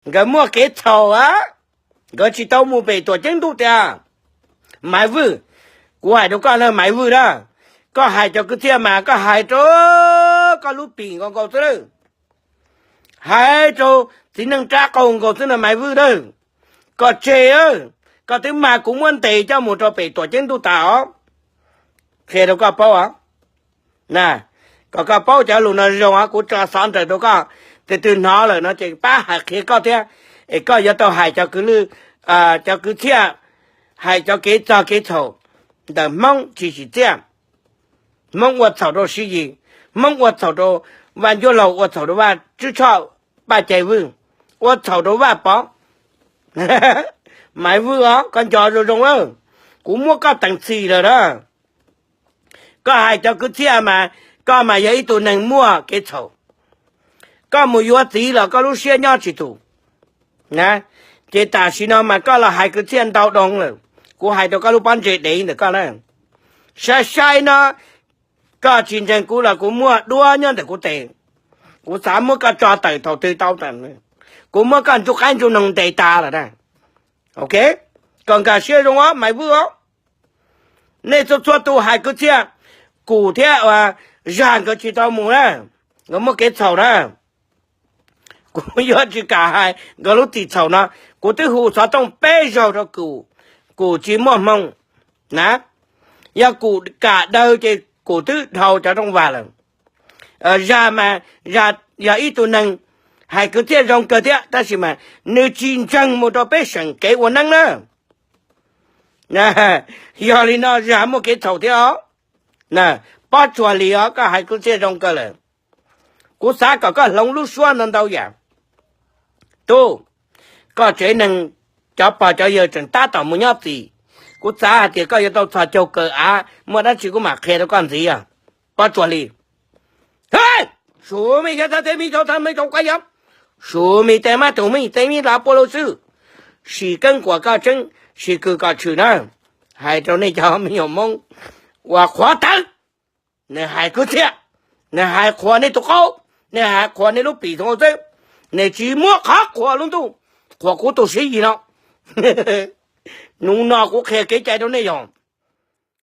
Nkawd muaj kev txhaum a, nkawd tsis tau mus pem Tuam Ceeb Ntuj tias, Maiv Vwj, kuv hais rau koj na Maiv Vwj na, koj hais cov kwv txhiaj mas koj hais rau koj lub pim nkaus nkaus xwb lawm, hais rau txiv neej rab qau nkaus xwb na Maiv Vwj na, koj tseg, koj twb mag kuv muab ntes coj mus rau pem Tuam Ceeb Ntuj tas os. Qhia rau koj paub os, na, kom koj paub cov lus no zoo os, kuv tso xov nraws rau koj, tus twg hnov lawm no ces pab hais qhia koj thiab, es koj yuav tau hais cov kwv lwj, cov kwv txhiaj, hais cov kev txog kev txhaum ntawm Hmoob tsis tsim txiaj. Hmoob ua txhaum rau Siv Yis, Hmoob ua txhaum rau Vaj Ncuab Laug, ua txhaum rau Vaj Tswb Tshoj, Paj Cai Vwj, ua txhaum rau Vaj Pov. Maiv Vwj os, koj nco zoo zoo lawm, kuv muab koj teem txhim lawm na. Koj hais cov kwv txhiaj mas koj mas yog ib tug neeg muaj kev txhaum. Koj mus yuav txiv los koj lub siab nyob tsis tus. Ces tam sim no mas koj los hais kwv txhiaj ntau doo lawm, kuv hais rau koj lub pob ntseg dev ntawm koj na. Sai sai no, koj tsis ntseeg kuv los kuv muaj duab nyob ntawm kuv tes, kuv xav muab koj tso tawm thaum twg tau tawm. Kuv muab koj ntsuj qaib ntsuj noog ntes tas lawm na. Ok, koj nkag siab zoo os Maiv Vwj os. Nej txhua txhua tus hais kwv txhiaj, Kum thiab Zag nkawd tsis tau mus na, nkawd muaj kev txhaum na. Kuv yuav tsis kam hais nkawd lub txim txhaum no. Kuv twb hu xov tooj peb zaug rau Kum, Kum tsis muaj hmoo na. Yog Kum kam daws ces Kum twb dhau cov rooj vag lawm. Zag mas, Zag yog ib tug neeg hais kwv txhiaj zoo kawg thiab, tab sis mas nws tsis ntseeg mus rau peb seem kev ua neeb na. Yog li no Zag muaj kev txhaum thiab os. Pob Tsuas Lis os, koj hais kwv txhiaj zoo kawg lawm. Kuv xav kom koj hloov lub suab no ntau yam. Tub, koj tsev neeg, cov pog cov yawg tseem tab tom mus nyob txim, kuv xav hais tias koj yuav tau txhos caug kawg av, muaj dab tsi kuv mam qhia rau koj ntxiv os. Pob Tsuas Lis, sum me xyov txhab teb me xyov txhab me xyov kab yov, sum me tej mab tus me tej me lav pua lug xwb, sim keeb kuas koj tseeb, sim kws kom tshwm na. Hais rau nej cov me nyuam Hmoob uas qhuav tawv, nej hais kwv txhiaj, nej hais qhuas nej tus qaub, nej hais qhuas nej lub pim tus qaub xwb, nej tsis muab qhov qhuas lub ntuj, qhuas kuv tus Siv Yis no. Hnub no kuv qhia kev cai rau nej yog,